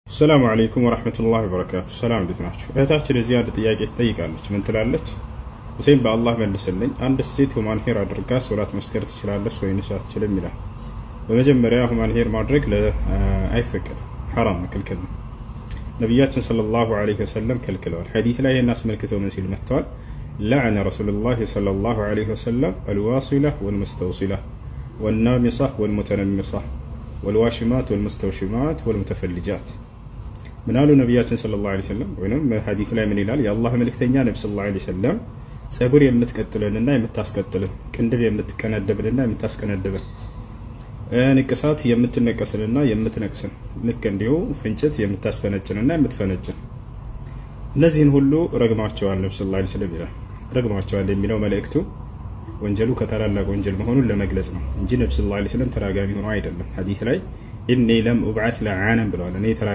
السلام عليكم ورحمة الله وبركاته። ሰላም፣ እንዴት ናችሁ? እህታችን እዚህ አንድ ጥያቄ ትጠይቃለች። ምን ትላለች? ሁሴን፣ በአላህ መልስልኝ፣ አንድ ሴት human hair አድርጋ ሶላት መስገድ ትችላለች ወይንስ አትችልም? ይላል። በመጀመሪያ human hair ማድረግ አይፈቀድም፣ ሐራም፣ ክልክል ነው። ነቢያችን صلى الله عليه وسلم ከልክለዋል። ሐዲስ ላይ ይህን አስመልክተው ምን ሲል መጥተዋል? لعن رسول الله صلى الله عليه وسلم الواصلة والمستوصلة والنامصة والمتنمصة والواشمات والمستوشمات والمتفلجات። ምን አሉ ነቢያችን صلى الله عليه وسلم? ወይም ሐዲስ ላይ ምን ይላል? የአላህ መልእክተኛ ነቢ صلى الله عليه وسلم ጸጉር የምትቀጥልንና የምታስቀጥልን፣ ቅንድብ የምትቀነድብንና የምታስቀነድብን፣ ንቅሳት የምትነቀስንና የምትነቅስን፣ ልክ እንዲሁ ፍንጭት የምታስፈነጭንና የምትፈነጭን፣ እነዚህን ሁሉ ረግማቸዋል ነቢ صلى الله عليه وسلم ይላል። ረግማቸዋል የሚለው መልእክቱ ወንጀሉ ከታላላቅ ወንጀል መሆኑን ለመግለጽ ነው እንጂ ነቢ صلى الله عليه وسلم ተራጋሚ ሆኖ አይደለም። ሐዲስ ላይ إني لم أبعث لعانا ብለዋል። እኔ ተራጋሚ